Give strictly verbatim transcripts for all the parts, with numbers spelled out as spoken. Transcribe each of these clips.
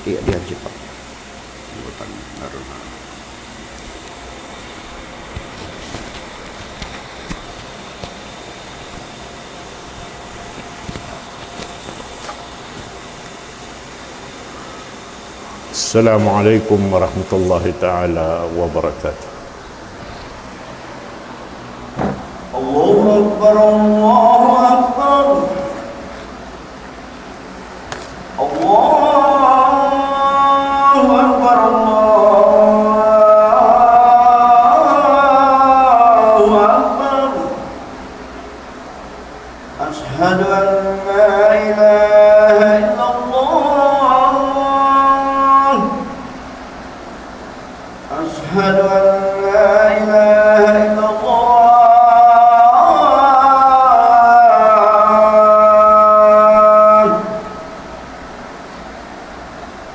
Iya, diyan siya pa. Butan, naroon na. السلام عليكم ورحمة الله تعالى وبركاته. الله أكبر، الله أكبر. الله أكبر، الله أكبر. أشهد أن لا إله إلا الله. أشهد أن لا إله إلا الله.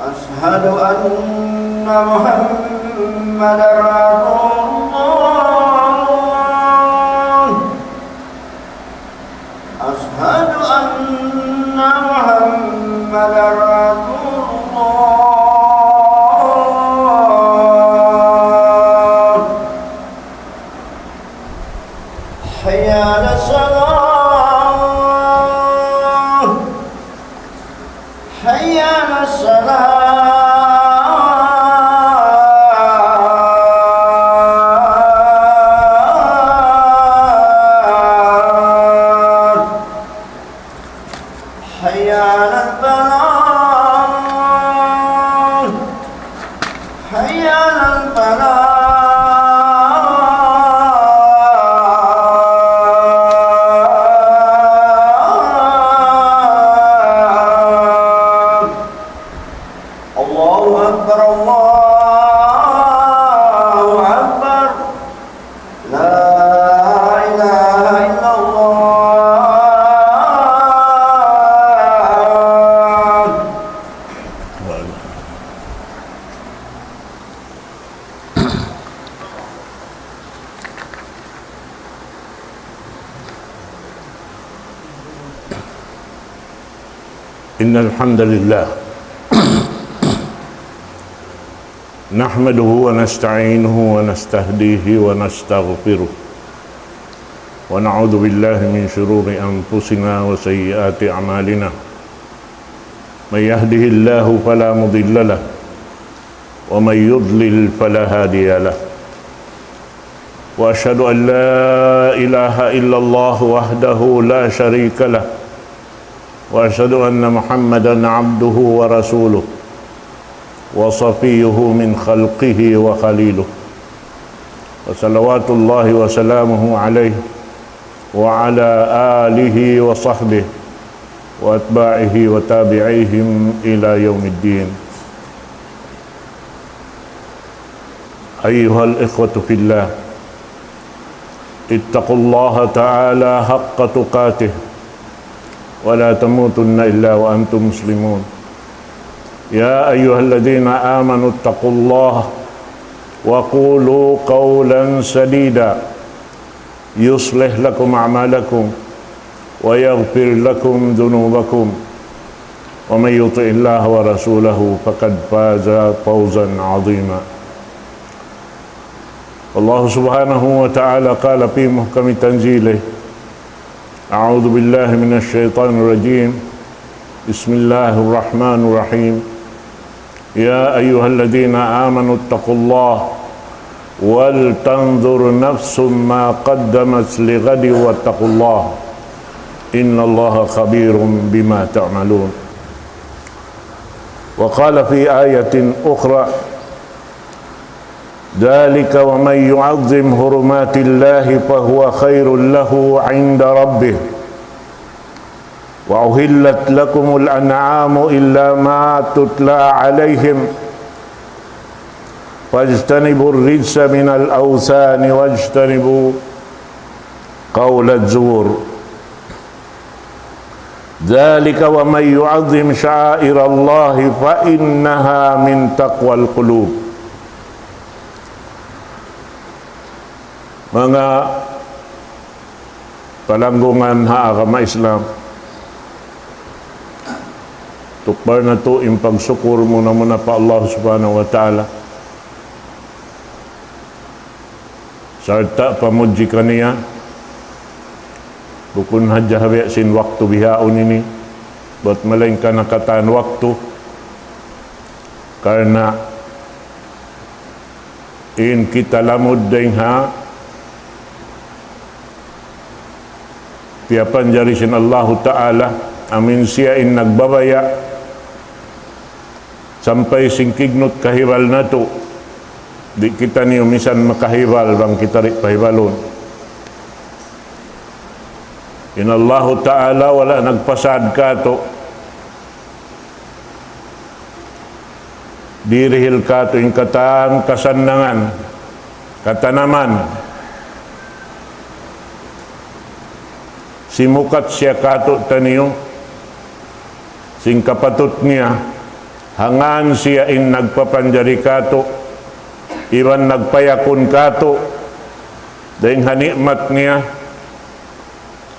أشهد أن محمدا رسول الله. أشهد أن محمدا رسول الله. حي على الصلاة. حي على الصلاة. حي على الفلاح. حي على الفلاح. الله أكبر، الله أكبر. لا إله إلا الله. إن الحمد لله نحمده ونستعينه ونستهديه ونستغفره، ونعوذ بالله من شرور أنفسنا وسيئات أعمالنا. من يهده الله فلا مضل له، ومن يضلل فلا هادي له. وأشهد أن لا إله إلا الله وحده لا شريك له، وأشهد أن محمدا عبده ورسوله، وصفيه من خلقه وخليله، وصلوات الله وسلامه عليه وعلى آله وصحبه وأتباعه وتابعيهم إلى يوم الدين. أيها الإخوة في الله، اتقوا الله تعالى حق تقاته ولا تموتن إلا وأنتم مسلمون. يا أيها الذين آمنوا اتقوا الله وقولوا قولا سديدا يصلح لكم أعمالكم ويغفر لكم ذنوبكم ومن يطع الله ورسوله فقد فاز فوزا عظيما. الله سبحانه وتعالى قال في محكم تنزيله: أعوذ بالله من الشيطان الرجيم. بسم الله الرحمن الرحيم. يا أيها الذين آمنوا اتقوا الله ولتنظر نفس ما قدمت لغد واتقوا الله إن الله خبير بما تعملون. وقال في آية أخرى: ذلك ومن يعظم حرمات الله فهو خير له عند ربه. وأحلت لكم الأنعام إلا ما تتلى عليكم فاجتنبوا الرجس من الأوثان واجتنبوا قول الزور. ذلك ومن يعظم شعائر الله فإنها من تقوى القلوب. Manga palanggungan ha agama Islam. Tukbal natu' in pagsukur muna-muna pa Allah Subhanahu wa Ta'ala. Sarta' pamudji kaniya, bukun hadja ha biya' sin waktu bihaun ini, bat malaingkan ha katan waktu, karna' in kita lamud dayn ha piyapanjari sin Allahu Ta'ala, amin siya in nagbabaya', sampay sin kignut kahibal natu', di' kitaniyu misan makahibal bang kita di' pahibalun. In Allahu Ta'ala wala' nagpasad katu', dirihil katu' in katan kasannangan, katanaman, simukat siya katu' taniyu, sin kapatut niya, hangkan siya in nagpapanjari katu', iban nagpayakun katu', dayn ha ni'mat niya,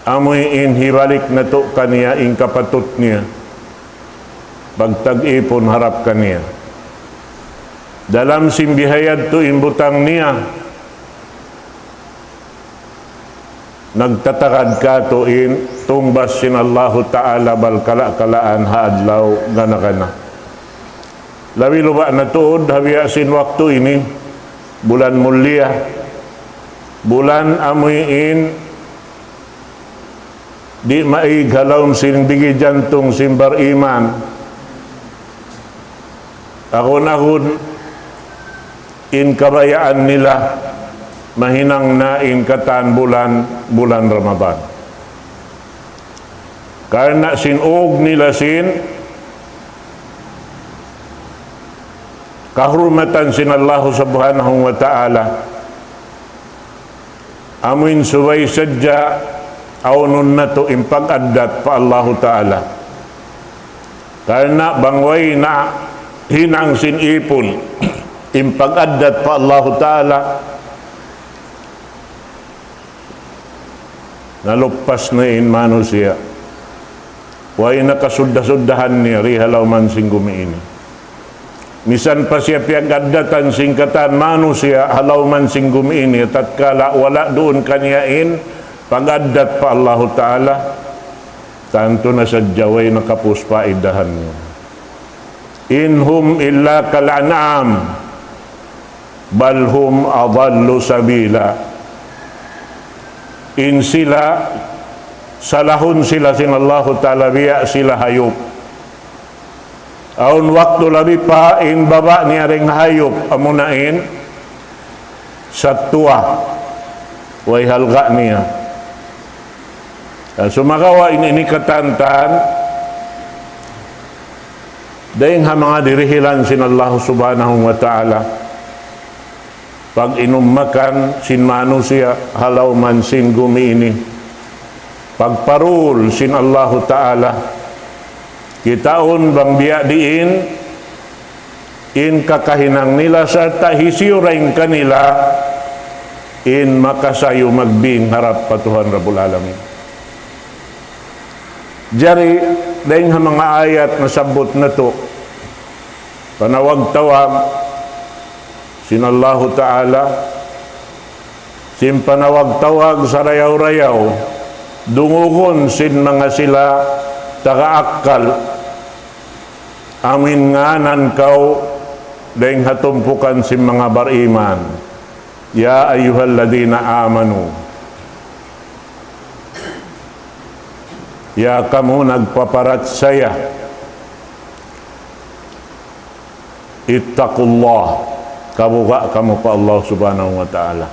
amuin hibalik natu' kaniya in kapatut niya, pagtag-ipun harap kaniya. Dalam sin bihayadtu in butang niya, nagtatagad katu' in tungbas sin Allahu Ta'ala bal kala-kalaan ha adlaw gana-gana. Labi luba' na tuud ha biya' sin waktu ini, bulan mulia, bulan amuin di' maig ha lawm sin digi jantung sin bariman. Agun-agun in kabayaan nila mahinang na in katan bulan, bulan Ramadan. Karna' sin ug nila sin kahurmatan sin Allahu Subhanahu wa Ta'ala. Amuin subay sadja awnun natu' in pag-addat pa Allahu Ta'ala. Karna' bang way na hinang sin ipun in pag-addat pa Allahu Ta'ala, naluppas na in manusiya'. Way na kasudda-suddahan niya di ha lawm sin gumi ini. Misan pa siya piyag-addatan sin katan manusiya' ha lawm sin gumi ini, tatkala wala' duun kaniya in pag-addat pa Allahu Ta'ala, tantu na sadja way na kapus paidahan niya. إن هم إلا كالأنعام بل هم أضل سبيلا. In sila, salahun sila sin Allahu Ta'ala biya' sila hayup. Awn waktu labi pa in baba' niya dayn ha hayup, amuna in sattuwa, way halga' niya. Ah, sumagawa' in ini katantan, dayn ha manga dirihilan sin Allah Subhanahu wa Ta'ala, pag-inum makan sin manusiya' ha lawm sin gumi ini, pagparul sin Allahu Ta'ala, kitaun bang biya' diin in kakahinang nila sarta' hisiyu dayn kanila in makasayu magbing harap pa Tuhan Rabbul Alamin. Jari, dayn ha manga ayat nasabbut natu', panawag-tawag sin Allahu Ta'ala, sin panawag-tawag sarayaw-rayaw, dungugun sin manga sila taga akkal, amuin ngānan kaw dayn ha tumpukan sin manga bariman. يا أيها الذين آمنوا, ya kamu nagpaparachaya, اتقوا الله, kabuga' kamu pa Allah Subhanahu wa Ta'ala.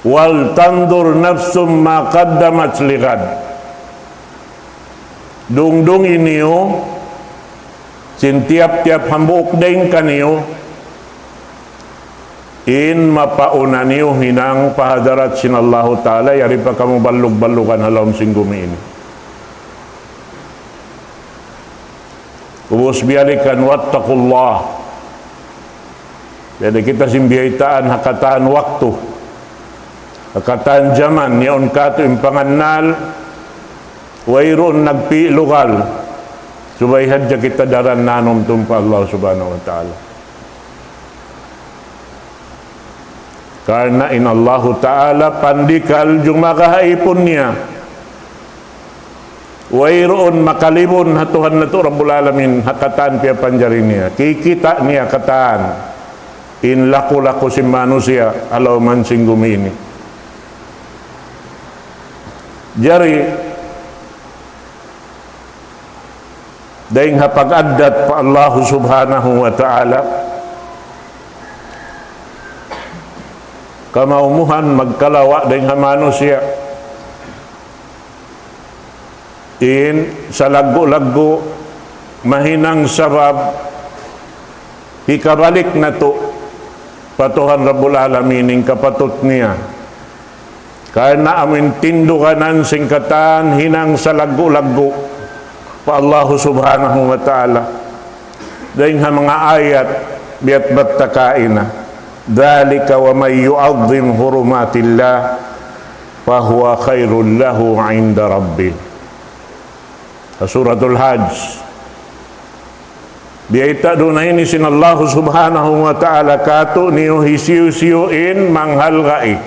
ولتنظر نفس ما قدمت لغد. Dungdungi niyu, sin tiyap-tiyap hambuuk dayn kaniyu, in mapauna niyu hinang pa hadarat sin Allahu Ta'ala, yari pa kamu ballug-ballugan ha lawm sin gumi ini. Ubus biyalikan, واتقوا الله. Jadi kita sin biyaytaan ha katan waktu, ha katan jaman, yaun katu' in pangannal, wayruun nagpi' lugal, Subay hadja kita daran nanum tumpa Allah Subhanahu wa Ta'ala. Karna' in Allahu Ta'ala pandikal jumagaha ipun niya. Wayruun makalibun ha Tuhan natu' Rabbul Alamin, ha katan piyapanjari niya. Kikita' niya katan in laku-laku sin manusiya' ha lawm sin gumi ini. Jari, dayn ha pag-addat pa Allah Subhanahu wa Ta'ala, kamaumuhan magkalawa' dayn ha manusiya'. In salaggu'-laggu' mahinang sabab hikabalik natu' pa Tuhan Rabbul Alamin in kapatut niya. Karna' amu in tinduganan sin katan hinang salaggu'-laggu' pa Allahu Subhanahu wa Ta'ala. Dayn ha manga ayat biya' bat ta kaina. ذلك ومن يعظم حرمات الله فهو خير له عند ربه. Ha Suratul Hajj. Biyayta' duun ini sin Allahu Subhanahu wa Ta'ala kātu' niyu hisiyu-siyu in manghalgai,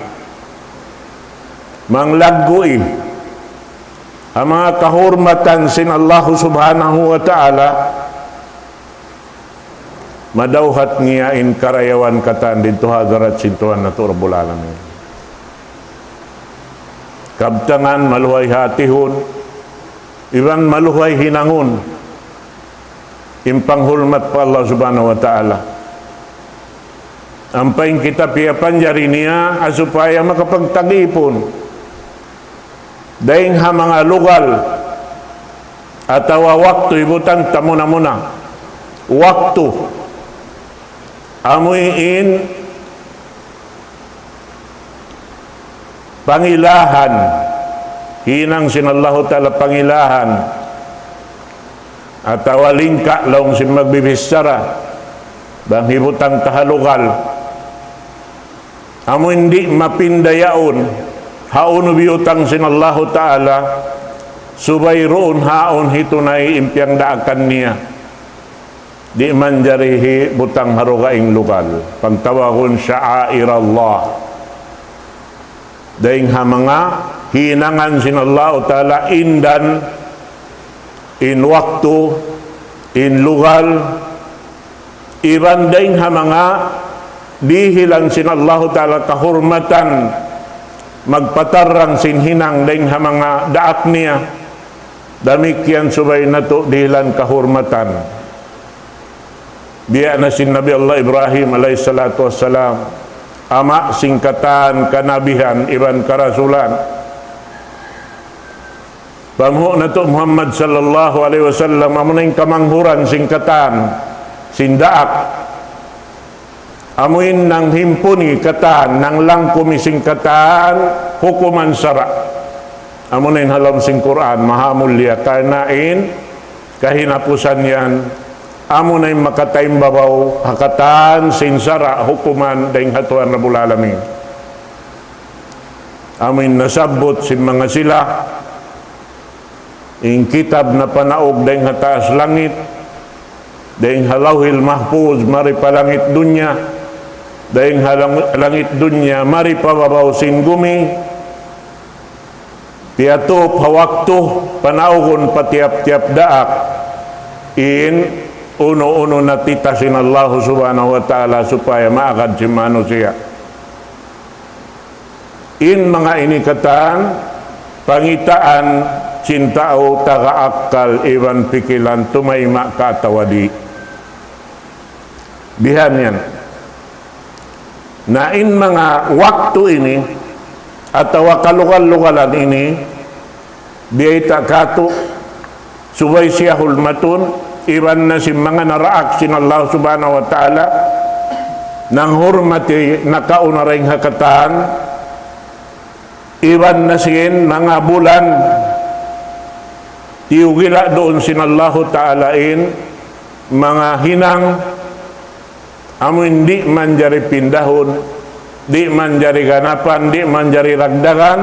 manglaggu'i ha manga kahurmatan sin Allahu Subhanahu wa Ta'ala, madawhat niya in karayawan katan didtu ha hadarat sin Tuhan natu' Rabbul Alamin. Kabtangan, maluhay hatihun, iban maluhay hinangun in panghurmat pa Allah Subhanahu wa Ta'ala. Ampa in kita piyapanjari niya, ha supaya makapagtag-ipun dayn ha manga lugal atawa waktu, hibutang ta muna-muna. Waktu. Amu in pangilahan, hinang sin Allahu Ta'ala pangilahan, atawa lingka' laung sin magbibichara, bang hibutang ta ha lugal. Amu in di' mapinda yaun, hawnu biyutang sin Allahu Ta'ala, subay duun haun hitunay in piyagdaakan niya. Di' manjari hibutang ha dugaing lugal. Pagtawagun شعائر الله. Dayn ha manga hinangan sin Allahu Ta'ala, in dan, in waktu, in lugal, iban dayn ha manga dihilan sin Allahu Ta'ala kahurmatan, magpatarrang sin hinang dayn ha manga daak niya. Damikkiyan subay natu' dihilan kahurmatan. Biya' na sin Nabi Allah Ibrahim alayhi salatu wassalam, ama' sin katan kanabihan iban karasulan. Panghu' natu' Muhammad sallallahu alayhi wasallam, amu na in kamanghuran sin katan, sin daak. Amu in nanghimpuni katan, nanglangkumi sin katan, hukuman sara'. Amu na in ha lawm sin Qur'an, mahamulliya, karna' in kahinapusan yan, amu na in makataimbabaw ha katan sin sara', hukuman dayn ha Tuhan Rabbul Alamin. Amu in nasabbut sin manga sila, in kitab napanaug dayn ha taas langit, dayn ha Lawhil Mahfuz mari pa langit dunya, dayn ha lang-, langit dunya mari pa babaw sin gumi, piyatup ha waktu, panaugun pa tiyap-tiyap daak, in unu-unu na tita sin Allahu Subhanahu wa Ta'ala supaya maagad sin manusiya'. In manga ini katan, pangitaan sin tau taga akkal iban pikilan tumayma' ka atawa di'. Bihan yan. Na in manga waktu ini, atawa kalugal-lugalan ini, biyayta' katu', subay siya hulmatun, iban na sin manga naraak sin Allah Subhanahu wa Ta'ala, nanghurmati nakauna dayn ha katan, iban na sin manga bulan, tiyugila' duun sin Allahu Ta'ala in manga hinang, amu in di' manjari pindahun, di' manjari ganapan, di' manjari dagdagan,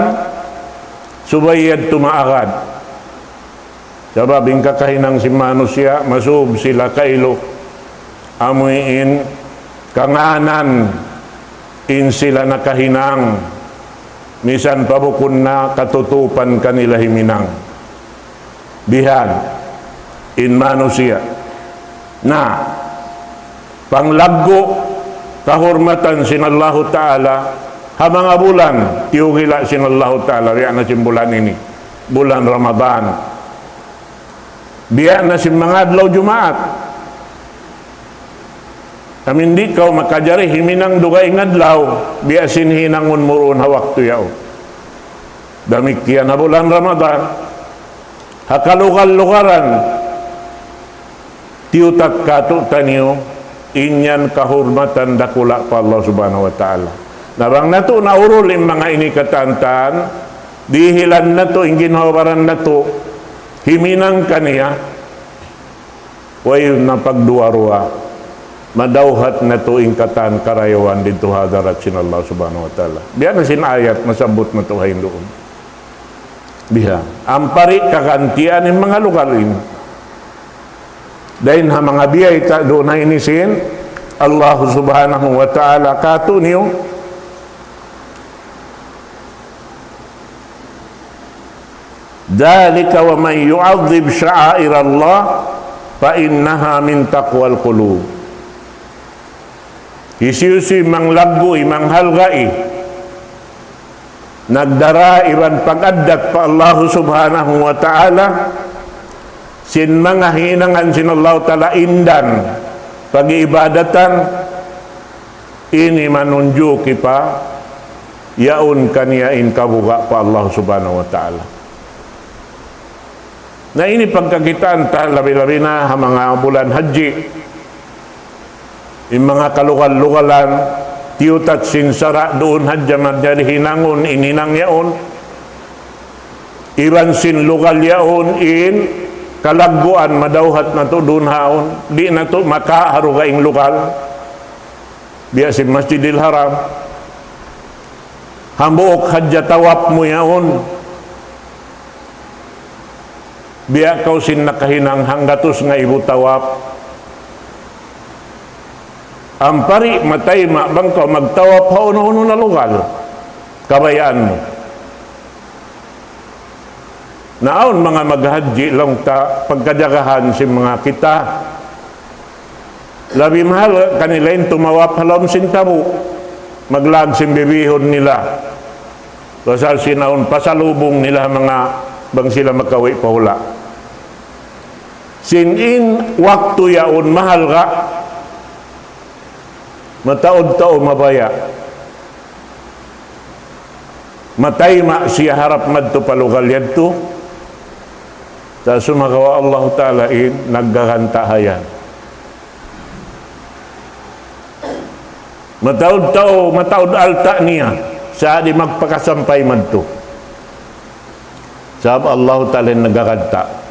subay yadtu maagad. Sabab in kakahinang sin manusiya', masub sila kailu, amuin kangānan in sila nakahinang, misan pa bukun na katutupan kanila himinang. Bihan in manusiya'. Na, panglaggu' kahurmatan sin Allahu Ta'ala, ha manga bulan, tiyugila' sin Allahu Ta'ala, biya' na sin bulan ini, bulan Ramadan. Biya' na sin manga adlaw Jumaat. Amin di' kaw makajari himinang dugaing adlaw, biya' sin hinangun mu duun ha waktu yaun. Damikkiyan ha bulan Ramadan. Ha kalugal-lugalan, tiyutak kātu'niyu, in yan kahurmatan dakula' pa Allah Subhanahu wa Ta'ala. Na bang natu' naurul in manga ini katan-katan, dihilan natu' in ginhawa-baran natu', himinang kaniya, way na pagduwa-ruwa, madawhat natu' in katan karayawan didtu ha hadarat sin Allah Subhanahu wa Ta'ala. Biya' na sin ayat, masabbut natu' ha hinduun. Biha'. Ampa di' kagantian in manga lugal ini. Dayn ha manga biyayta' duun ha ini sin Allah Subhanahu wa Ta'ala kātu'niyu. ذلك ومن يعظم شعائر الله فإنها من تقوى القلوب. Hisiyu-siyu in manglaggu'i, manghalgai, nagdara iban pag-addat pa Allah Subhanahu wa Ta'ala, sin manga hinangan sin Allah Ta'ala indan, pag-iibadatan, ini manunjuki pa yaun kaniya in kabuga' pa Allah Subhanahu wa Ta'ala. Na ini pagkakitaan ta, labi-labi na ha manga bulan hajji. In manga kalugal-lugalan, tiyutak sin sara' duun hadja manjari hinangun in hinang yaun. Iban sin lugal yaun in kalagguan madawhat natu' duun haun. Di' natu' makaaruga in lugal. Biya' sin Masjidil Haram. Hambuuk hadja tawaf mu yaun. Biya' kaw sin nakahinang hanggatus ngaibu tawaf. Ampa di' matayma' bang kaw magtawaf ha unu-unu na lugal. Kabayaan mu. Na awn manga maghajji laung ta pagkajagahan sin manga kita. Labi mahal kanila in tumawaf ha lawm sin tabu'. Maglag sin bibihun nila. Pasal sin awn pasalubung nila manga bang sila makawi' pa hula'. Sin in waktu yaun mahalga', mataud tau mabaya'. Matayma' siya harap madtu pa lugal yadtu. Sa' sumagawa' Allahu Ta'ala in naggaganta' ha yan. Mataud tau, mataud alta' niya, sa' di' magpakasampay madtu. Sabab Allahu Ta'ala in naggaganta'.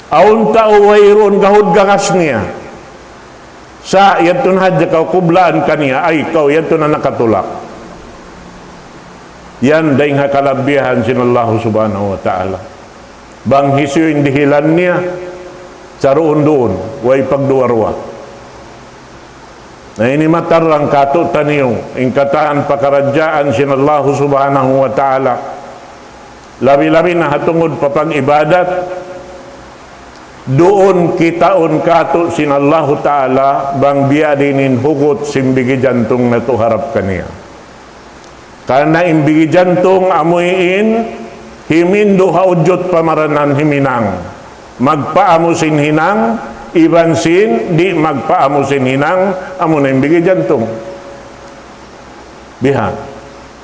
Awn tau wayruun gahud gagas niya. Sa' yadtu na hadja kaw kublaan kaniya, ay kaw yadtu na nakatulak. Yan dayn ha kalabihan sin Allahu Subhanahu wa Ta'ala. Bang hisiyu in dihilan niya, saruun-duun, way pagduwa-ruwa. Na ini matarrang kātu'niyu, in katan pakaradjaan sin Allahu Subhanahu wa Ta'ala. Labi-labi na ha tungud pa pag-ibadat, duun kitaun kātu' sin Allahu Ta'ala, bang biya' diin in hugut sin bigi jantung natu' harap kaniya. Karna' in bigi jantung amuin himindu' ha udjut pamaranan himinang. Magpaamu sin hinang, iban sin di' magpaamu sin hinang, amuna in bigi jantung. Bihan.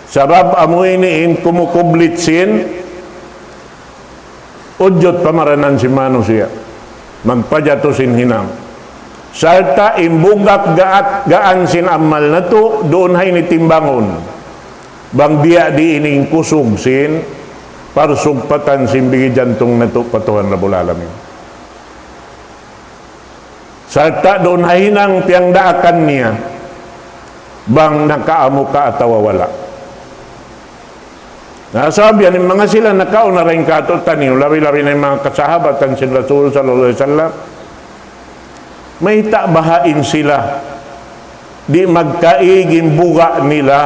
Sabab amu ini in kumukublit sin udjut pamaranan sin manusiya'. Magpajatu sin hinang. Sarta' in bugak gaat, gaan sin amal natu', duun ha ini timbangun. Bang biya' diin in kusug sin, parsugpatan sin bigi jantung natu' pa Tuhan Rabbul Alamin. Sarta' duun ha hinang piyangdaakan niya, bang nakaamu ka atawa wala'. Na, sabab yan, in manga sila nakauna dayn kātu'niyu, labi-labi na in manga kasahabatan sin Rasul sallallahu alayhi wasallam, mayta' baha' in sila di' magkaig in buga' nila.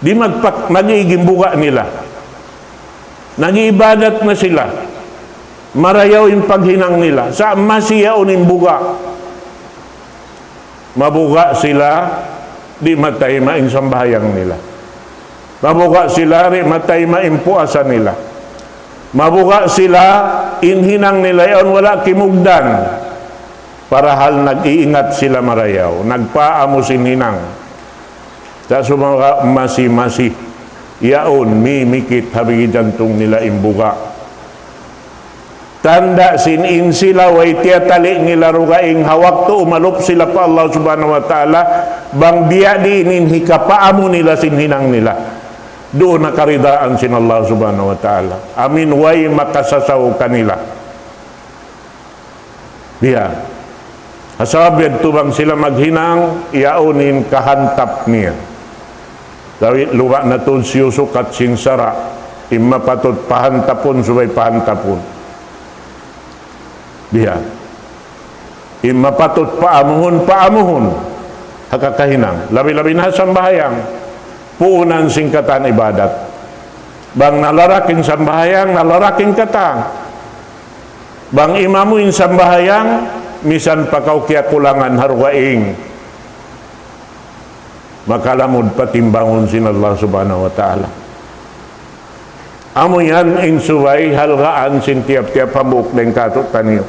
Di' magpak-, mag-ig in buga' nila. Nag-iibadat na sila. Marayaw in paghinang nila. Sa' masi yaun in buga'. Mabuga' sila, di' matayma' in sambahayang nila. Mabuga' sila, di' matayma' in puasa nila. Mabuga' sila, in hinang nila yaun wala' kimugdan. Parahal nag-iingat sila marayaw, nagpaamu sin hinang. Sa' sumagawa' masi-masi yaun, mimikit ha bigi jantung nila in buga'. Tanda' sin in sila way tiyatali' nila dugaing ha waktu umalup sila pa Allah Subhanahu wa Ta'ala, bang biya' diin in hikapaamu nila sin hinang nila. Duun na karidaan sin Allah Subhanahu wa Ta'ala. Amin way makasasaw kanila. Biya'. Sabab yadtu bang sila maghinang, yaun in kahantap niya. Labi luba' na tuud siyusukat sin sara', in mapatut pahantapun, subay pahantapun. Biya'. In mapatut paamuhun, paamuhun. Ha kakahinang. Labi-labi na sambahayang. Puunan sin katan ibadat. Bang nalarak in sambahayang, nalarak in katan. Bang imamu in sambahayang, misan pa kaw kiyakulangan ha dugaing, makalamud patimbangun sin Allah Subhanahu wa Ta'ala. Amu yan in subay halgaan sin tiyap-tiyap hambuuk dayn kātu'niyu.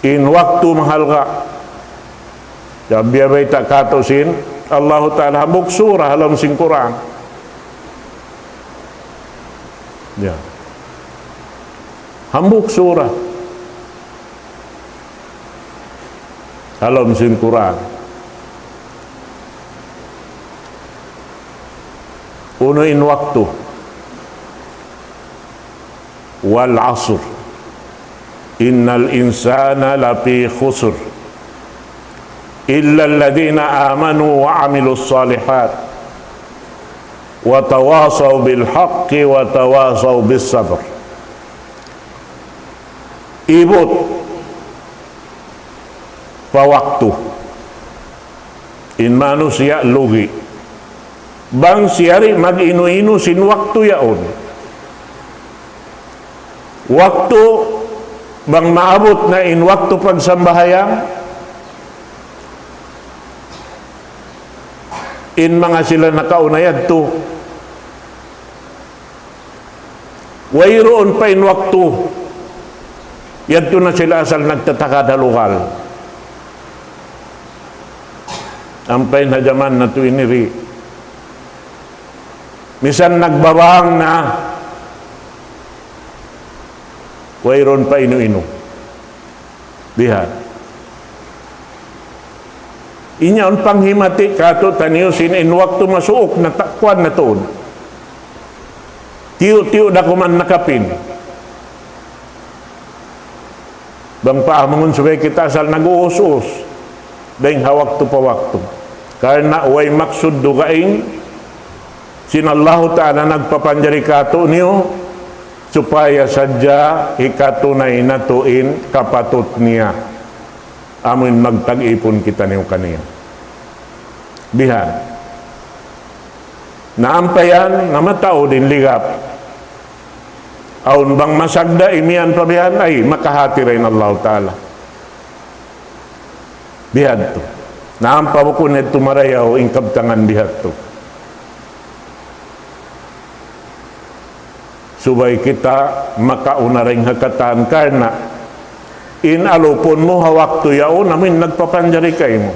In waktu mahalga'. Sabab biyabayta' kātu' sin Allahu Ta'ala hambuuk sura ha lawm sin Qur'an. Ya. Hambuuk sura ha lawm sin Qur'an. Unu in waktu. والعصر إن الإنسان لفي خسر إلا الذين آمنوا وعملوا الصالحات وتواصوا بالحق وتواصوا بالصبر. Ibut pa waktu. In manusiya' lugi'. Bang siya di' mag-inu-inu sin waktu yaun. Waktu, bang maabut na in waktu pagsambahayang, in manga sila nakauna yadtu, wayruun pa in waktu. Yadtu na sila asal nagtatagad ha lugal. Ampa in ha jaman natu' ini di'. Misan nagbabang na, wayruun pa inu-inu. Bihan. In yaun panghimati kātu'niyu sin in waktu masuuk na ta-, kuwan na tuud. Tiyu'-tiyu' da kuman nakapin. Bang paamungun subay kita asal nag-uus-us. Dayng ha waktu pa waktu. Karna' way maksud dugaing sin Allahu Ta'ala nagpapanjari kātu'niyu supaya sadja hikatunay natu' in kapatut niya. Amuin magtag-ipun kitaniyu kaniya. Bihan. Na ampa yan, na mataud in ligap. Awn bang masagda' imiyan pa bihan, ay, makahati ra in Allahu Ta'ala. Bihadtu. Na ampa bukun yadtu marayaw in kabtangan bihadtu. Subay kita makauna dayn ha katan karna' in alupun mu ha waktu yaun amuin nagpapanjari kaymu.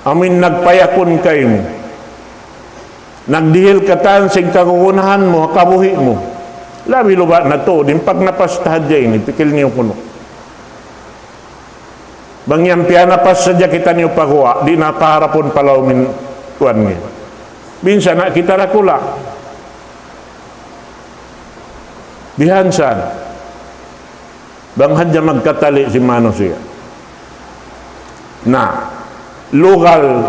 Amuin nagpayakun kaymu. Nagdihil katan sin kagunahan mu ha kabuhi' mu. Labi luba' na tuud in pagnapas ta hadja ini, pikil niyu kunu'. Bang yan piyanapas sadja kitaniyu pa guwa', di' na paharapun pa lawm in kuwan niya. Binsana' kita dakula'. Bihan san. Bang hadja magkatali' sin manusiya'. Na, Lugal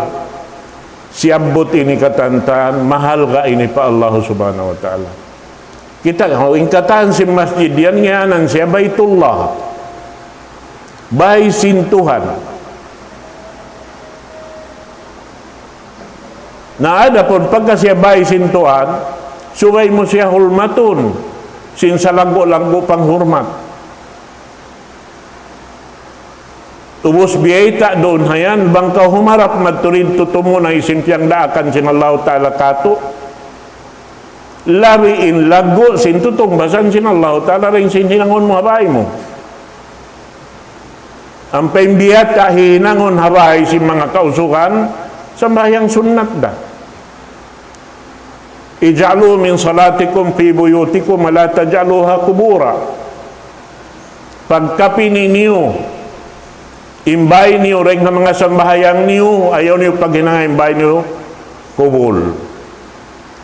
siyabbut ini katantan, mahalga' ini pa Allah Subhanahu wa Ta'ala. Kita', in katan sin masjid yan, ngiyanan siya Baitullah. Bāy sin Tuhan. Na adapun pagka siya bāy sin Tuhan, subay mu siya hulmatun, sin salaggu'-laggu' panghurmat. Ubus biyayta' duun ha yan, bang kaw humarap madtu didtu tumunay sin piyagdaakan sin Allahu Ta'ala kātu'. Labi in laggu' sin tutungbasan sin Allahu Ta'ala dayn sin hinangun mu ha bāy mu. Ampa in biyayta' hinangun ha bāy sin manga kausugan, sambahayang sunnat da. اجعلوا من صلاتكم في بيوتكم ولا تجعلوها قبورا. Pagkapini niyu in bāy niyu dayn ha manga sambahayang niyu, ayaw niyu paghinanga in bāy niyu kubul.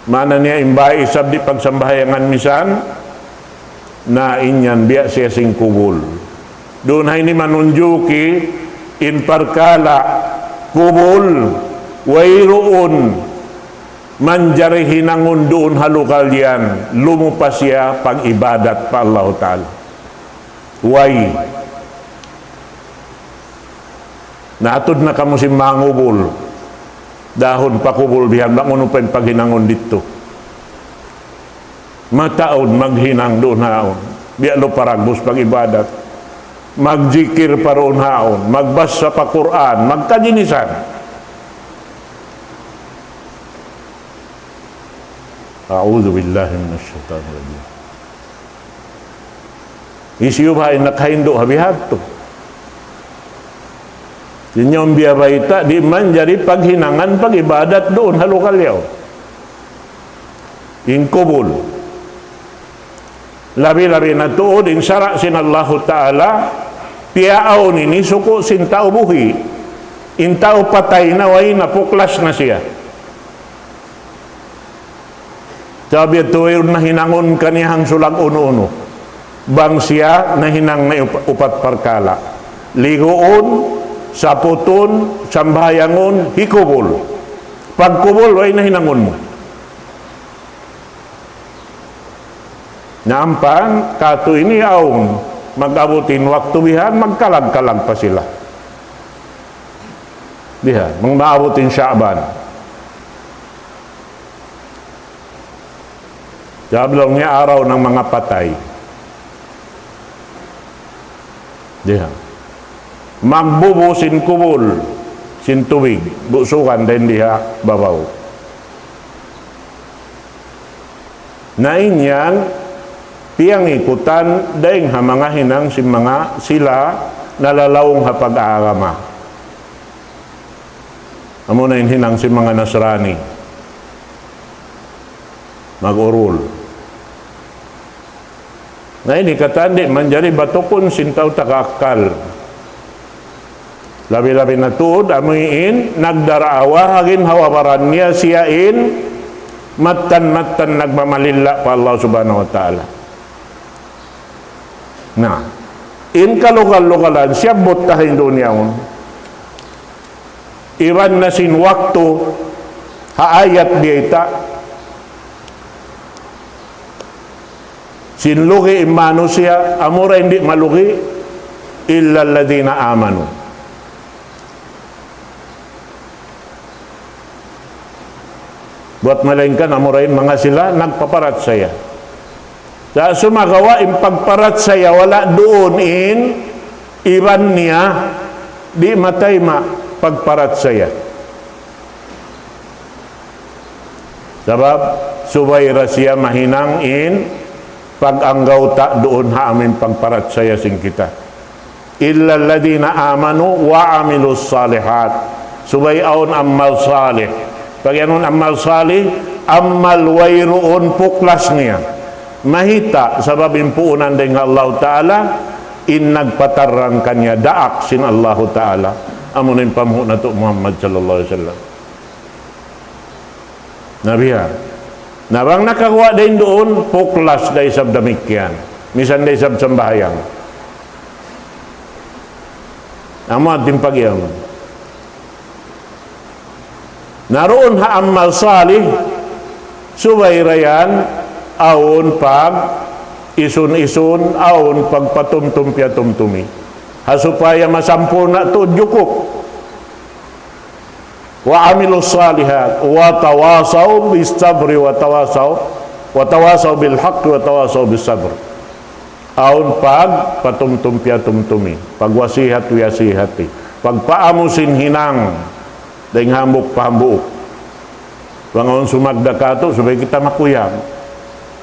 Maana niya in bāy isab di' pagsambahayangan misan, na in yan biya' siya sin kubul. Duun ha ini manunjuki in parkala' kubul, wayruun manjari hinangun duun ha lugal yan, lumupa siya pag-ibadat pa Allahu Ta'ala. Way. Naatud na kamu sin mangubul. Dahun pa kubul bihan, bang unu pa in paghinangun didtu. Mataud maghinang duun haun. Biya' lu paragbus pag-ibadat. Magjikir pa duun haun. Magbasa pa Qur'an. Magkajinisan. أعوذ بالله من الشيطان الرجيم. Hisiyu baha' in nakahindu' ha bihadtu? Sin yaun biyabayta', di' manjari paghinangan pag-ibadat duun ha lugal yaun. In kubul. Labi-labi na tuud in sara' sin Allahu Ta'ala, piyaawn ini suku' sin tau buhi'. In tau patay na, way na, puklas na siya. Sabab yadtu wayruun nahinangun kaniya hangsulag unu-unu. Bang siya nahinang na up-, upat parkala'. Liguun, saputun, sambahayangun, hikubul. Pagkubul, way nahinangun mu. Na ampa, katu' ini awn, mag-abut in waktu bihan, magkalag-kalag pa sila. Bihan, mag-abut in Sha'ban. Sabab laung niya araw ng mga patay. Diha. Magbubu sin kubul, sin tubig, busukan dayn diha babaw. Na in yan, piyangikutan dayn ha manga hinang sin manga sila nalalaung ha pag-aagama. Amuna in hinang sin manga Nasrani. Mag-urul. Na ini katan di' manjari batukun sin tau taga akkal. Labi-labi na tuud, amu in nagdaraawa ha ginhawa-baran niya siya in mattan-mattan nagmamalilla pa Allah Subhanahu wa Ta'ala. Na, in kalugal-lugalan, siyabbut ta ha in dunya yaun. Iban na sin waktu, ha ayat biyayta'. Sin lugi' in manusiya', amura in di' malugi', إلا الذين آمنوا. Buwat malaingkan amura in manga sila nagpaparachaya. Sa' sumagawa' in pagparachaya wala' duun in iban niya, di' matayma' pagparachaya. Sabab subay da siya mahinang in pag-anggawta' duun ha amu in pagparachaya sin kita. إلا الذين آمنوا وعملوا الصالحات. Subay awn amal salih. Pag-iyanun amal salih, amal wayruun puklas niya. Mahita', sabab in puunan dayn ha Allahu Ta'ala, in nagpatarrang kaniya daak sin Allahu Ta'ala. Amu na in panghu' natu' Muhammad sallallahu alayhi wasallam. Na biya'. Na bang nakaguwa' dayn duun, puklas da isab damikkiyan. Misan da isab sambahayang. Amu in pag-iyanun. Na duun ha amal salih, subay da yan, awn pag-isun-isun, awn pagpatumtum-piyatumtumi. Ha supaya masampurna' tuud jukup. وعملوا الصالحات وتواصوا بالصبر وتواصوا وتواصوا بالحق وتواصوا بالصبر. Awn pagpatumtum-piyatumtumi, pagwasihat-wiyasihati, pagpaamu sin hinang, dayn hambuuk pa hambuuk. Bang awn sumagda katu', subay kita makuyag.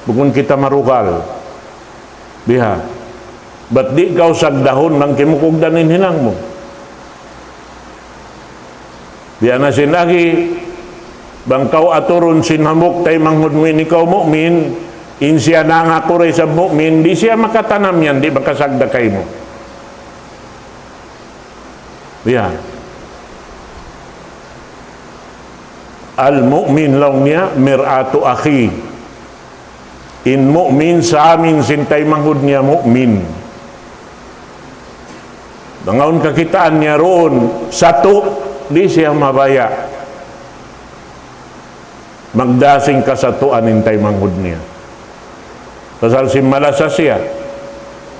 Bukun kita marugal. Biha'. Bat di' kaw sagdahun bang kimukugdan in hinang mu. Biya' na sin agi, bang kaw aturun sin hambuuk taymanghud mu ini kaw mu'min, in siya nangaku da isab mu'min, di' siya makatanam yan, di' makasagda kaymu. Biya'. المؤمن laung niya مرآة أخيه. In mu'min samin sin taymanghud niya mu'min. Bang awn kakitaan niya duun, satu', di' siya mabaya' magdā sin kasatuan in taymanghud niya. Pasal sin malasa siya,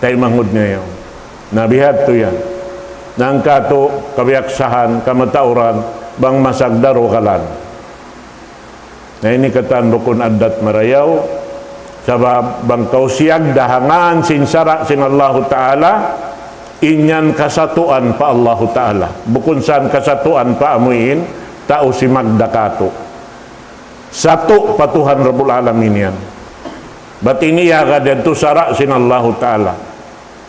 taymanghud niya yaun. Na biha' tu yan. Na in katu' kabiyaksahan, kamatauran, bang masagda rugalan. Na ini katan bukun addat marayaw, sabab bang kaw siyagda ha ngān sin sara' sin Allahu Ta'ala, in yan kasatuan pa Allahu Ta'ala. Bukun sa yan kasatuan pa amuin tau simagda katu'. Satu' pa Tuhan Rabbul Alamin yan. Bat ini iyagad yadtu sara' sin Allahu Ta'ala.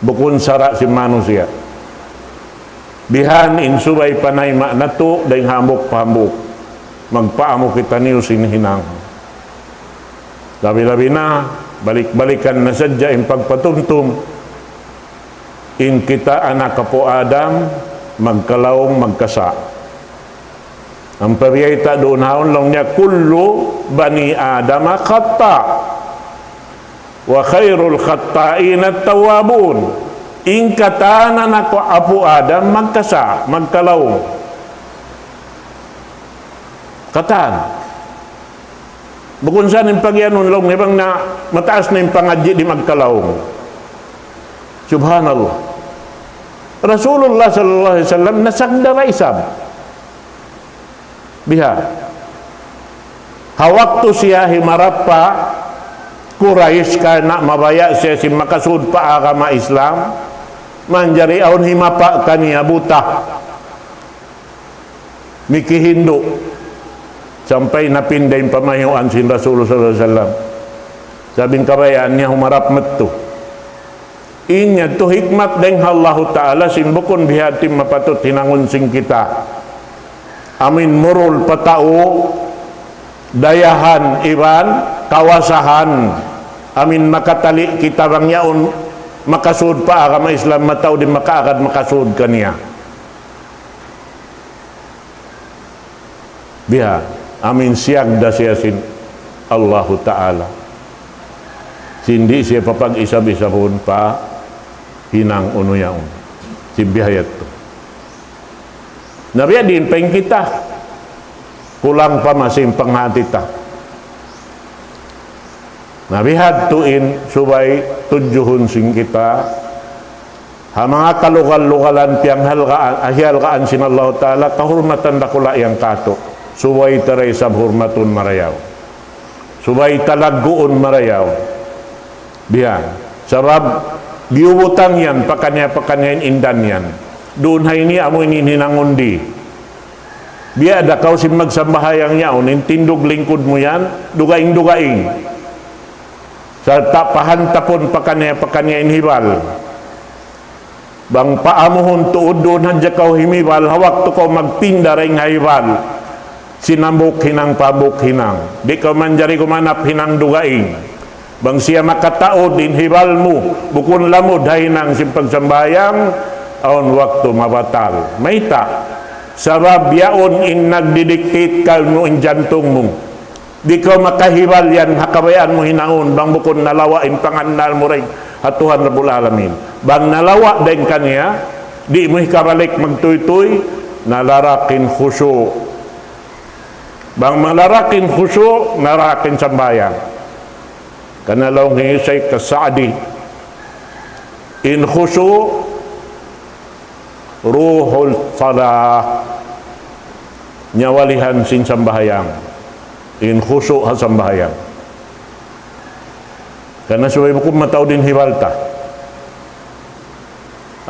Bukun sara' sin manusiya'. Bihan in subay panayma' natu' dayn hambuuk pa hambuuk. Magpaamu kitaniyu sin hinang. Labi-labi na, balik-balikan na sadja in pagpatumtum. In kita anak apu' Adam, magkalaung, magkasa'. Ampa biyayta' duun haun laung niya, كل بني آدم خطاء وخير الخطائين التوابون. In katan anak apu' Adam magkasa', magkalaung. Katan. Bukun sa yan in pagiyanun laung niya bang na mataas na in pangadji' di' magkalaung. Subhanallah. Rasulullah sallallahu alayhi wasallam nasagda da isab. Biha'. Ha waktu siya himarap pa Quraysh karna' mabaya' siya sin makasud pa agama Islam, manjari awn himapa' kaniya buta. Mikihindu'. Sampay napinda in pamayhuan sin Rasul sallallahu alayhi wasallam. Sabab in kabayaan niya humarap madtu. In yadtu hikmat dayn ha Allahu Ta'ala sin bukun bihadtu in mapatut hinangun sin kita. Amuin murul pa tau, dayahan iban kawasahan. Amuin makatali' kita bang yaun makasud pa agama Islam, mataud in makaagad makasud kaniya. Biha', amuin siyagda siya sin Allahu Ta'ala. Sin di' siya papag-isab-isabun pa hinang unu yaun. Sin biha' yadtu. Na biya' diin pa in kita. Kulang pa masi in panghati ta. Na bihadtu in subay tudjuhun sin kita ha manga kalugal-lugalan piyanghalgaan, ah, hihalgaan sin Allahu Ta'ala, kahurmatan dakula' yan katu'. Subay ta da isab hurmatun marayaw. Subay ta lagguun marayaw. Biya'. Sabab, biyubutang yan, pakaniya-pakaniya in indan yan. Duun ha ini, amu ini in hinangun di. Biya' da kaw sin magsambahayang yaun, in tindug lingkud mu yan, dugaing-dugaing. Sarta' pahantapun pakaniya-pakaniya in hibal. Bang paamuhun tuud duun hadja kaw himibal, ha waktu kaw magpinda dayn ha hibal. Sin hambuuk hinang pa hambuuk hinang. Di' kaw manjari gumanap hinang dugaing. Bang siya makataud in hibal mu, bukun lamud ha hinang sin pagsambahayang, awn waktu mabatal. Mayta'? Sabab yaun in nagdidiktit kaymu in jantung mu. Di' kaw makahibal yan ha kabayaan mu hinangun, bang bukun nalawa' in pangannal mu dayn ha Tuhan Rabbul Alamin. Bang nalawa' dayn kaniya, di' mu hikabalik magtuytuy, nalarak in khushu'. Bang malarak in khusyu', malarak in sambahayang. Karna' laung hi Shaykh As-Sa'di, in khusyu' ruhus salah, nyawalihan sin sambahayang. In khusyu' ha sambahayang. Karna' subay bukun mataud in hibal ta.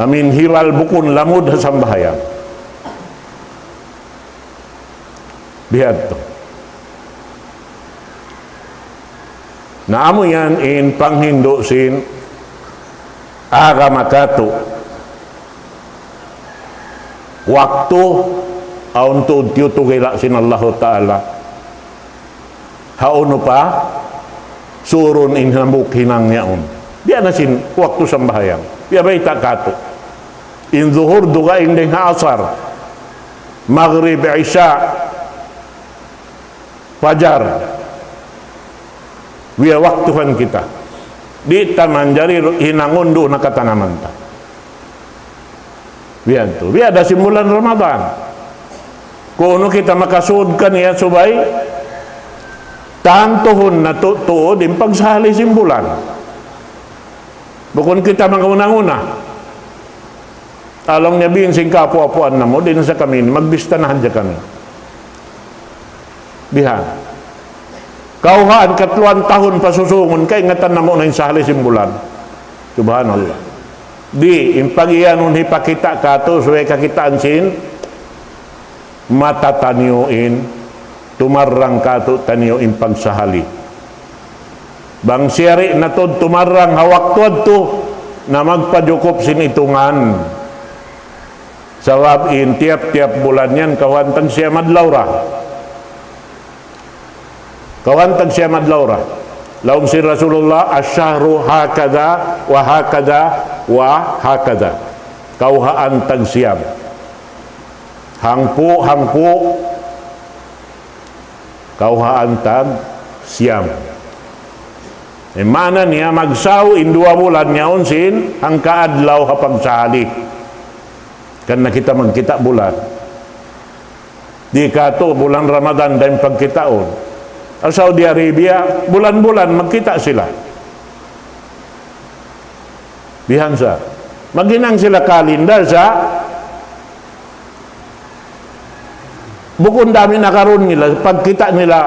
Amu in hibal bukun lamud ha sambahayang. Biya' hādtu. Na amu yan in panghindu' sin agama katu'. Waktu awn tuud tiyutugila' sin Allahu Ta'ala. Hawnu pa, surun in hambuuk hinang yaun. Biya' na sin waktu sambahayang. Biya' bayta' katu'. In zuhur dugaing dayn ha asar. Magrib, isya, fajar. Biya' waktu kan kita. Di' ta manjari hinangun duun ha katanaman ta. Biya' hādtu. Biya' da sin bulan Ramadan. Kunu' kita makasud kaniya subay tantuhun natu' tuud in pagsahali sin bulan. Bukun kita manguna-nguna. Laung niya, "Biin sin kaapu'-apuan namu', di' na sa kami ini, magbista na hadja kami." Bihan. Kawhaan katluan tahun pa susungun, kaingatan namu' na in sahali sin bulan. Subhanallah. Di', in pag-iyanun hipakita' katu', subay kakitaan sin mata taniyu in, tumarrang katu' taniyu in pagsahali. Bang siyari' na tuud tumarrang ha waktu yadtu, na magpajukup sin itungan. Sabab in tiyap-tiyap bulan yan, kawhaan tag siyam adlaw ra. Kawhaan tag siyam adlaw ra. Laung sin Rasulullah, "Ash-shahru hakadha, wa hakadha, wa hakadha." Kawhaan tag siyam. Hangpu', hangpu'. Kawhaan tag siyam. In maana niya, magsaw in duwa bulan yaun sin hangka adlaw ha pagsahali. Karna' kita magkita' bulan. Di' katu' bulan Ramadan da in pagkitaun. Ha Saudi Arabia, bulan-bulan magkita' sila. Bihan sa. Maghinang sila kalindar sa bukun da amu in agarun nila, pagkita' nila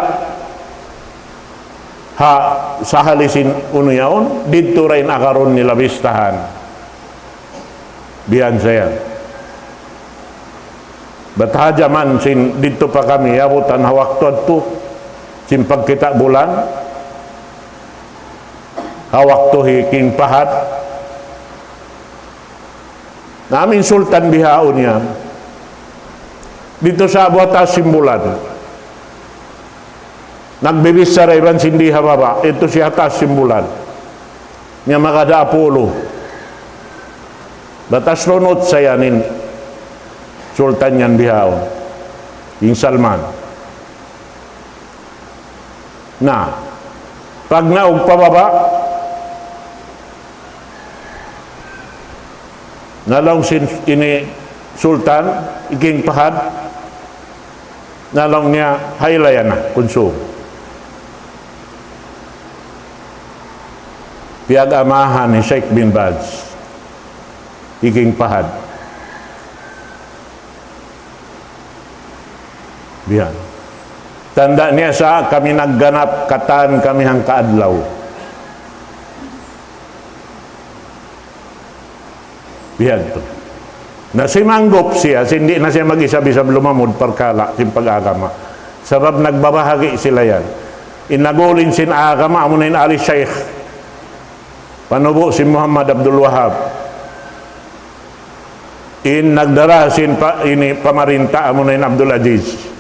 ha sahali sin unu yaun, didtu ra in agarun nila bistahan. Bihan sa yan. Bat ha jaman sin didtu pa kami, abutan ha waktu yadtu, sin pagkita' bulan, ha waktu hi King Fahad, na amu in sultan bihaun yan. Didtu sa ha taas sin bulan. Nagbibichara iban sin di ha baba', yadtu siya ha taas sin bulan. Niya magad ha Apollo. Bat astronaut sa yan in sultan yan bihaun. King Salman. Na, pagnaug pa baba', na laung sin ini sultan, hi King Fahad, na laung niya, "Haila yan na, kunsum." Piyag-amahan hi Sheikh bin Baz, hi King Fahad. Bihan. Tanda' niya sa kami nagganap, katan kami hangka adlaw. Bihan tu. Na simanggup siya, sin di' na siya mag-isab-isab lumamud parkala' sin pag-agama. Sabab nagbabahagi' sila yan. In nag-ulin sin agama, amuna in Ali Sheikh. Panubu' sin Muhammad Abdul Wahab. In nagdara sin pa, ini pamarinta amuna in Abdul Aziz.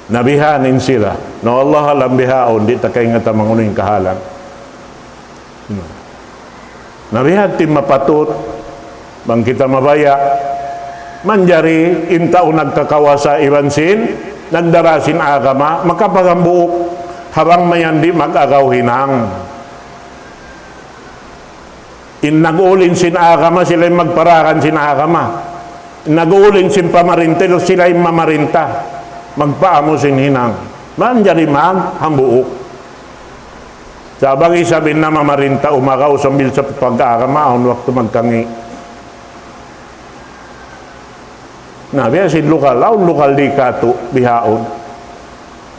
Na bihan in sila. Na Allah alam bihaun, di' ta kaingatan bang unu in kahalan. Na bihan ti mapatut, bang kita mabaya', manjari in tau nagkakawasa iban sin, nagdara sin agama, makapagambuuk, ha bang mayan di' mag-agaw hinang. In nag-ulin sin agama, sila in magparakan sin agama. Nag-uulin sin pamarinta, sila in mamarinta. Magpaamu sin hinang. Manjari mag hambuuk. Sa' bang isab in namamarinta umagaw sambil sa pag-agama, awn waktu magkangi'. Na, biya' sin lugal, awn lugal di' katu', bihaun.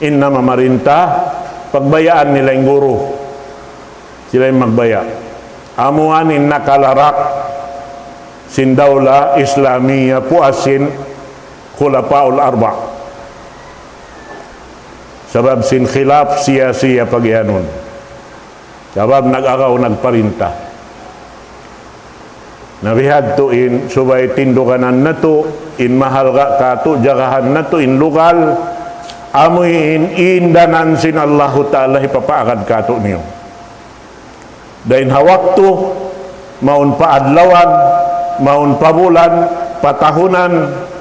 In namamarinta, pagbayaan nila in guru. Sila in magbaya'. Amu yan in nakalarak sin Dawla Islamiyya puas sin Khulafaul Arba'. Sabab sin khilaf siyasi pagiyanun. Sabab nag-agaw nagparinta. Na bihadtu in subay tinduganan natu', in mahalga' katu', jagahan natu', in lugal, amu in indanan sin Allahu Ta'ala hipapaagad katu' niyu. Dayn ha waktu, mawn pa adlawan, mawn pa bulan, pa tahunan,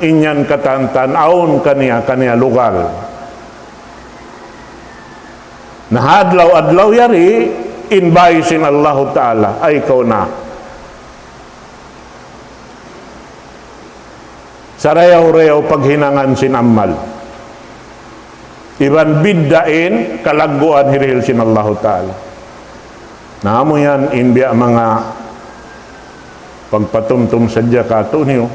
in yan katantan awn kaniya-kaniya lugal. Na ha adlaw-adlaw yari, in bay sin Allahu Ta'ala, ay kaw na. Sarayaw-rayaw paghinangan sin amal. Iban bidda' in kalagguan hirihil sin Allahu Ta'ala. Na amu yan in biya' manga pagpatumtum sadja katu' niyu.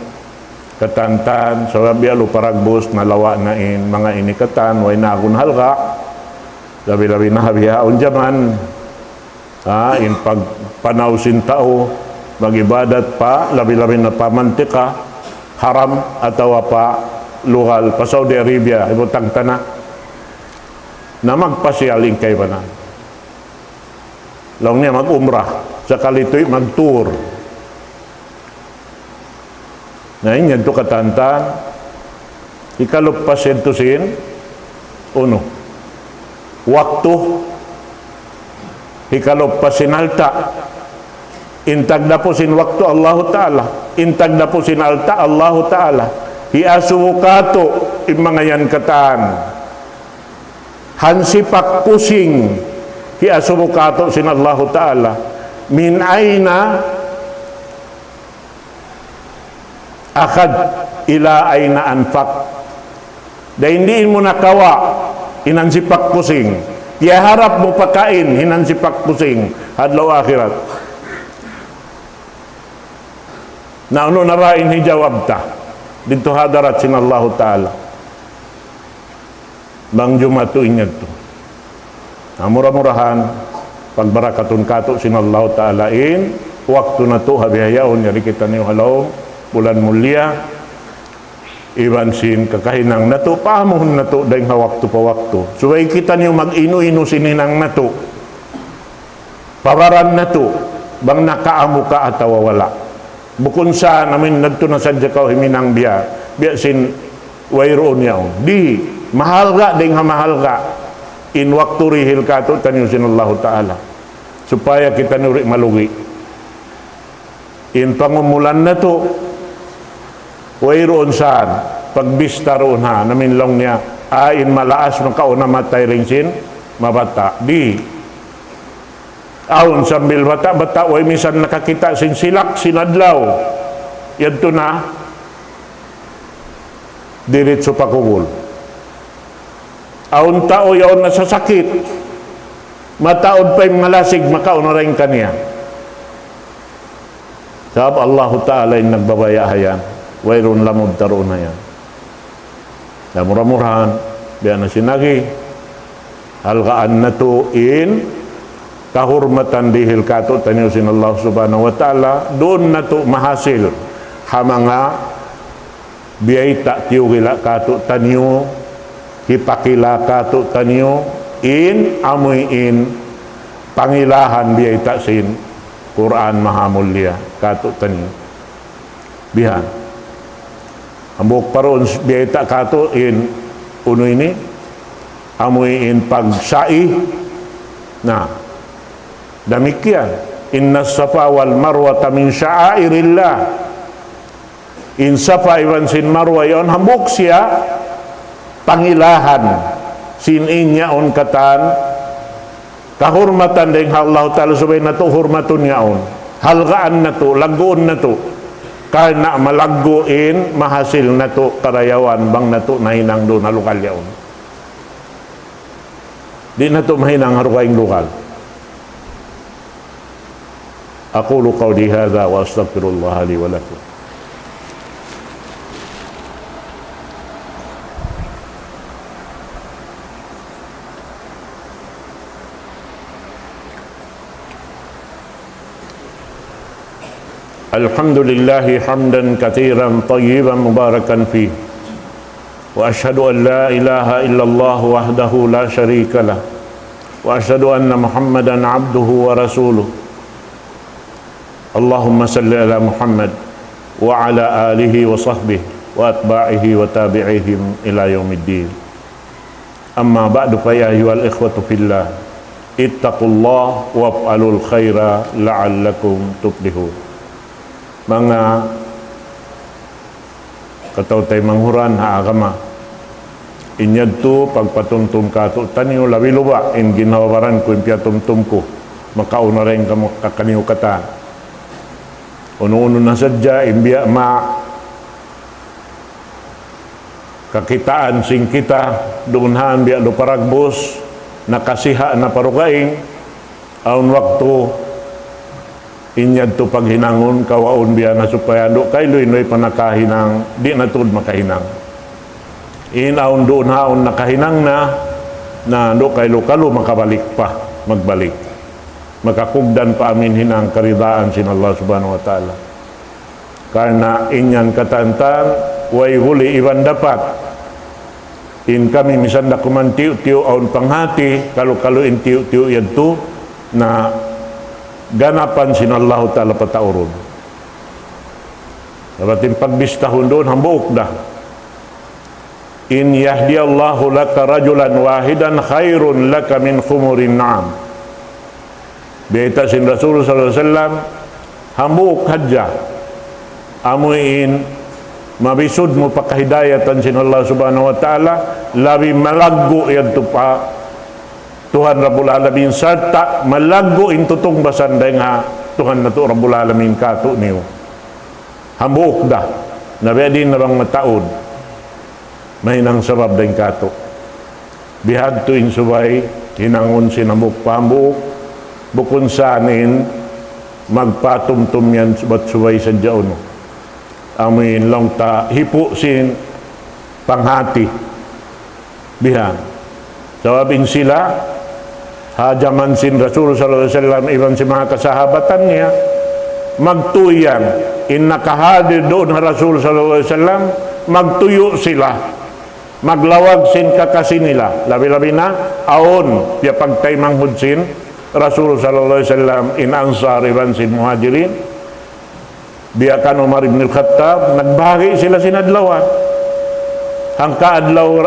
Katantan, sabab biya' lu paragbus, nalawa' na in manga ini katan, way na agun halga'. Labi-labi na ha bihaun jaman. Ha, in pagpanaw sin tau, mag-ibadat pa, labi-labi na pa mantika, haram, atawa pa lugal, pa Saudi Arabia, ibutang ta na. Na magpasiyal in kaibanan. Laung niya mag-umrah, sakali tuy mag-tour. Na in yadtu katantan, hikaluppas yadtu sin, unu, waktu, hikaluppas sin alta', in tagdapu sin waktu Allahu Ta'ala, in tagdapu sin alta' Allahu Ta'ala, hiasubu katu', in manga yan katan. Hansipak kusing, hiasubu katu' sin Allahu Ta'ala. من أين أخذت إلى أين أنفقت. Dayn diin mu nakawa' in hansipak kusing. Tiyaharap mu pakain in hansipak kusing. Adlaw akhirat. Na unu na ba in hijawab ta? Didtu hadarat sin Allahu Ta'ala. Bang jumatu in yadtu. Na, mura-murahan, pagbarakatun katu' sin Allahu Ta'ala in waktu natu' ha bihaun, yari kitaniyu ha lawm bulan mulia, iban sin kakahinang natu', paamuhun natu', dayn ha waktu pa waktu. Subay kitaniyu mag-inu-inu sin hinang natu'. Pabaran natu', bang nakaamu ka atawa wala'. Bukun sa amin nagtu na sadja kaw himinang biya', biya' sin wayruun yaun. Di', mahalga' dayn ha mahalga'. In waktu rihil katu' taniyu sin Allahu Ta'ala. Supaya kitaniyu di' malugi. In pangumulan natu', wayruun sa, pagbista ruun ha, amin laung niya, ah, in malaas makauna matay dayn sin mabata'. Di'. Awn sambil bata'-bata', way misan nakakita' sin silak, sin adlaw. Yadtu na, diritsu pa kubul. Awn tau yaun nasasakit. Mataud pa in malasig, makauna dayn kaniya. Sabab Allahu Ta'ala in nagbabaya' ha yan. Wayruun lamud ta duun ha yan. Na mura-murahan, biya' na sin agi, halgaan natu' in kahurmatan dihil katu' taniyu sin Allah Subhanahu wa Ta'ala, duun natu' mahasil ha manga biyayta' tiyugila' katu' taniyu, hipakila katu' taniyu, in amuin pangilahan biyayta' sin Qur'an Maha Mulia katu' taniyu. Bihan. Hambuuk pa duun biyayta' katu' in unu ini, amuin pagsa'i. Na, damikkiyan. إن الصفا والمروة من شعائر الله. In Safa iban sin Marwa yaun hambuuk siya pangilahan sin in yaun katan kahurmatan dayn ha Allahu Ta'ala subay natu' hurmatun yaun. Halgaan natu', lagguun natu'. Karna' malaggu' in mahasil natu' karayawan bang natu' nahinang duun ha lugal yaun. Di' natu' mahinang ha dugaing lugal. أقول قولي هذا وأستغفر الله لي ولكم. الحمد لله حمدا كثيرا طيبا مباركا فيه، وأشهد أن لا إله إلا الله وحده لا شريك له، وأشهد أن محمدا عبده ورسوله. اللهم صل على محمد وعلى آله وصحبه وأتباعه وتابعيهم إلى يوم الدين. أما بعد، فيا أيها الإخوة في الله، اتقوا الله وافعلوا الخير لعلكم تفلحون. Manga kataw-taymanghuran ha agama, in yadtu pagpatumtum kātu'niyu, labi-labi in ginhawa-baran ku, in piyatumtum ku, makauna dayn kamu, kakaniyu katan. Unu-unu na sadja in biya' ma kakitaan sin kita, duun han biya' lupa dagbus, nakasiha na pa dugaing, awn waktu in yadtu paghinangun, kawaun biya' na supaya duun kailu in way pa nakahinang, di' na tuud makahinang. In awn duun ha awn nakahinang na, na duun kailu kalu makabalik pa, magbalik. Makakugdan pa amin hinang karidaan sin Allah Subhanahu wa Ta'ala. Karna' in yan katantan, way huli iban dapat. In kami misan da kuman tiyu'-tiyu' awn panghati, kalu-kalu in tiyu'-tiyu' yadtu, na ganapan sin Allahu Ta'ala pataurun. Dapat in pagbistahun duun, hambuuk da. إن يهدي الله لك رجلا واحدا خير لك من حمر النعم. Bayta' sin Rasul sallallahu alayhi wasallam, hambuuk hadja. Amu in mabisud mu pa kahidayatan sin Allah Subhanahu wa Ta'ala, labi malaggu' yadtu pa Tuhan Rabbul Alamin, sarta' malaggu' in tutungbasan dayn ha Tuhan natu' Rabbul Alamin kātu'niyu. Hambuuk da, na biya' diin na bang mataud. Mahinang sabab dayn kātu'. Bihadtu in subay hinangun sin hambuuk pa hambuuk, bukun sa in magpatumtum yan bat subay sadja unu. Amu in laung ta hipu' sin panghati. Bihan. Sabab in sila, ha jaman sin Rasul sallallahu alayhi wasallam, iban sin manga kasahabatan niya, magtuy yan. In nakahadir duun ha Rasul sallallahu alayhi wasallam, magtuyu' sila. Maglawag sin kakasi nila. Labi-labi na, awn, piyapagtaymanghud sin Rasul sallallahu alayhi wasallam, in Ansar iban sin Muhajirin. Biya' kan Umar ibn al-Khattab, nagbahagi' sila sin adlawan. Hangka adlaw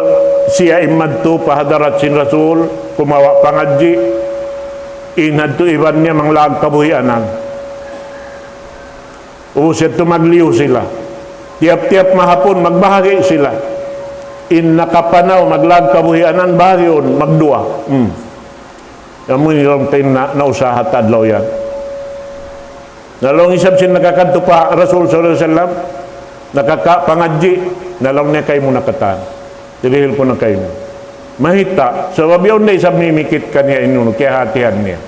siya in madtu pa hadarat sin Rasul, kumawa' pangadji', in hadtu iban niya manglag kabuhianan. Ubus yadtu magliyu sila. Tiyap-tiyap mahapun magbahagi' sila. In nakapanaw maglag kabuhianan, bahagiun, magduwa. Hmm. Amu ini laung ta in na, nausaha ta adlaw yan. Na laung isab sin nakakadtu pa Rasul sallallahu alayhi wasallam, nakakapangadji', na laung niya kaymu na katan. Dihil ku na kaymu. Mayta', sabab yaun da isab mimikit kaniya in unu, kiyahatihan niya.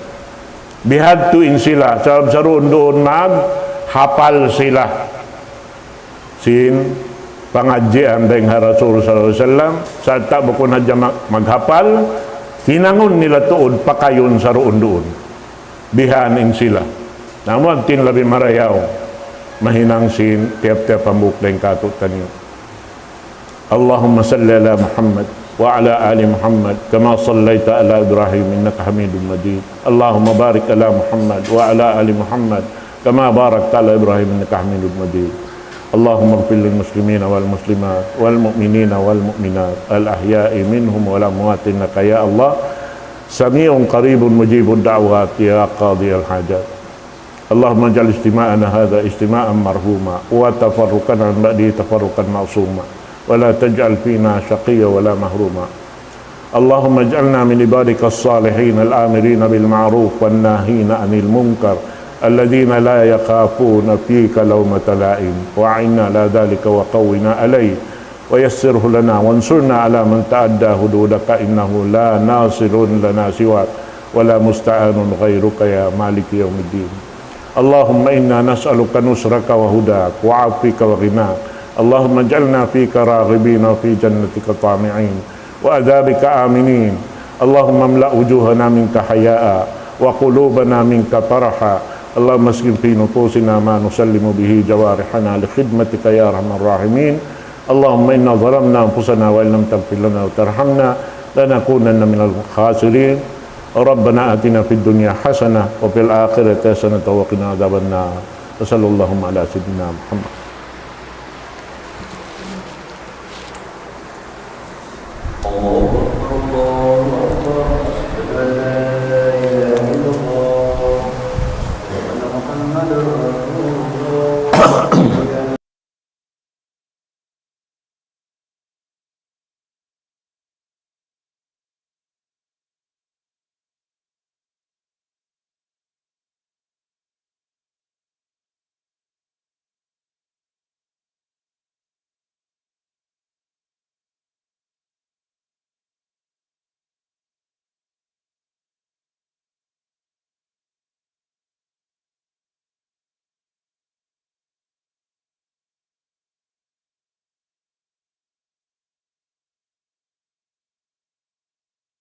Bihadtu in sila, sabab saruun-duun maghapal sila sin pangadjian dayn ha Rasul sallallahu alayhi wasallam, sarta' bukun hadja mag-, maghapal, hinangun nila tuud pakayun saruun-duun. Bihan in sila. Na amu in labi marayaw, mahinang sin tiyap-tiyap hambuuk dayn kātu'niyu. اللهم صل على محمد وعلى آل محمد كما صليت على إبراهيم إنك حميد مجيد. اللهم بارك على محمد وعلى آل محمد كما باركت على إبراهيم إنك حميد مجيد. اللهم اغفر للمسلمين والمسلمات والمؤمنين والمؤمنات الأحياء منهم والأموات إنك يا الله سميع قريب مجيب الدعوات يا قاضي الحاجات. اللهم اجعل اجتماعنا هذا اجتماعا مرحوما وتفرقنا من بعده تفرقا معصوما ولا تجعل فينا شقيا ولا محروما. اللهم اجعلنا من عبادك الصالحين الآمرين بالمعروف والناهين عن المنكر الذين لا يخافون فيك لومة لائم، وأعنا على ذلك وقونا عليه، ويسره لنا وانصرنا على من تعدى حدودك، إنه لا ناصر لنا سواك ولا مستعان غيرك يا مالك يوم الدين. اللهم إنا نسألك نصرك وهداك وعفوك وغناك. اللهم اجعلنا فيك راغبين وفي جنتك طامعين وعذابك آمنين. اللهم املأ وجوهنا منك حياء وقلوبنا منك فرحا. اللهم اسكن في نفوسنا ما نسلم به جوارحنا لخدمتك يا أرحم الراحمين. اللهم إنا ظلمنا أنفسنا وإن لم تغفر لنا وترحمنا لنكونن من الخاسرين. ربنا آتنا في الدنيا حسنة وفي الآخرة حسنة وقنا عذاب النار. وصلى اللهم على سيدنا محمد. الله أكبر، الله